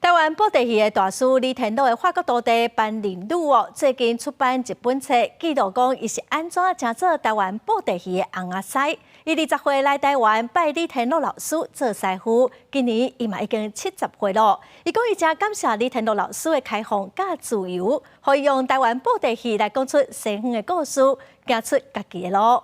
台灣布袋戲的大師李天祿的法國徒弟班仁汝哦，最近出版一本冊，記錄講伊是按怎成做台灣布袋戲的尪仔師。伊20歲來台灣拜李天祿老師做師傅，今年伊嘛已經70歲咯。伊講伊誠感謝李天祿老師的開放佮自由，予伊用台灣布袋戲來講出西方的故事，行出家己的路。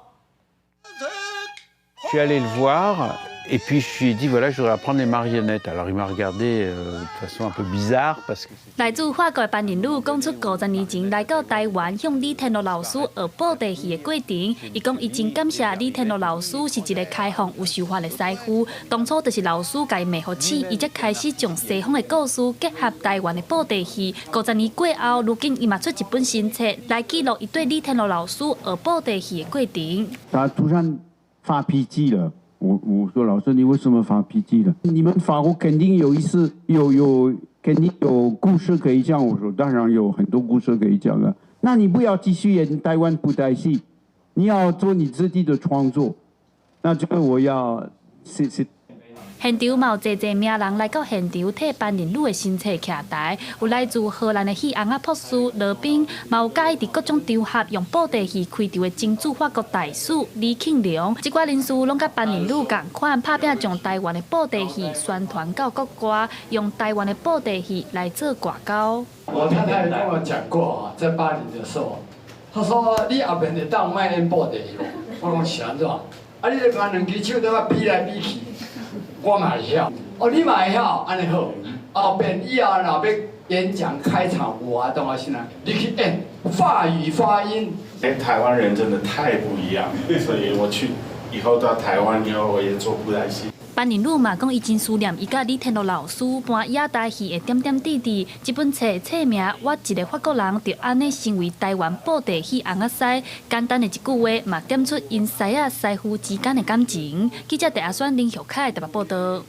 Je suis allé le voir et puis je lui ai dit: voilà, je voudrais apprendre les marionnettes. Alors il m'a regardé de façon un peu bizarre parce que 來自法國的班仁汝講出50年前來到台灣向李天祿老師學布袋戲的過程。伊講伊真感謝李天祿老師是一個開放有想法的師傅。當初就是老師共伊麥予試，伊才開始將西方的故事結合台灣的布袋戲。五十年過後，如今伊嘛出一本新冊來記錄伊對李天祿老師學布袋戲的過程。他突然發脾氣了。我說老師，你為什麼發脾氣了？你們法國肯定有意思，有肯定有故事可以講。我說當然有很多故事可以講啊。那你不要繼續演台灣布袋戲，你要做你自己的創作。那這個我要謝謝。現場嘛有濟濟名人來到現場替班仁汝的新冊徛台，有來自荷蘭的戲尪仔博士羅賓，嘛有佮意佇各種場合用布袋戲開場的精鑄法國大師李慶良，這寡人士攏佮班仁汝仝款拍拚將台灣的布袋戲宣傳到國外，用台灣的布袋戲來做外交。我太太跟我講過啊，在巴黎的時候，她說你後面會當莫演布袋戲，我講是按怎？啊，你著按兩支手佇遐比來比去。我嘛會曉，哦，你嘛會曉，按呢好。後邊以後若欲演講開場活動啊，啥，你去演法語發音。哎，台灣人真的太不一樣，所以我去以後到台灣以後，我也做布袋戲。班仁汝嘛講，伊真思念伊佮李天祿老師搬野台戲的點點滴滴。這本冊冊名《我一个法國人就按呢成為台灣布袋戲尪仔師》，簡單的一句話嘛點出𪜶師仔師傅之間的感情。記者鄭阿選、林玉凱台北報道。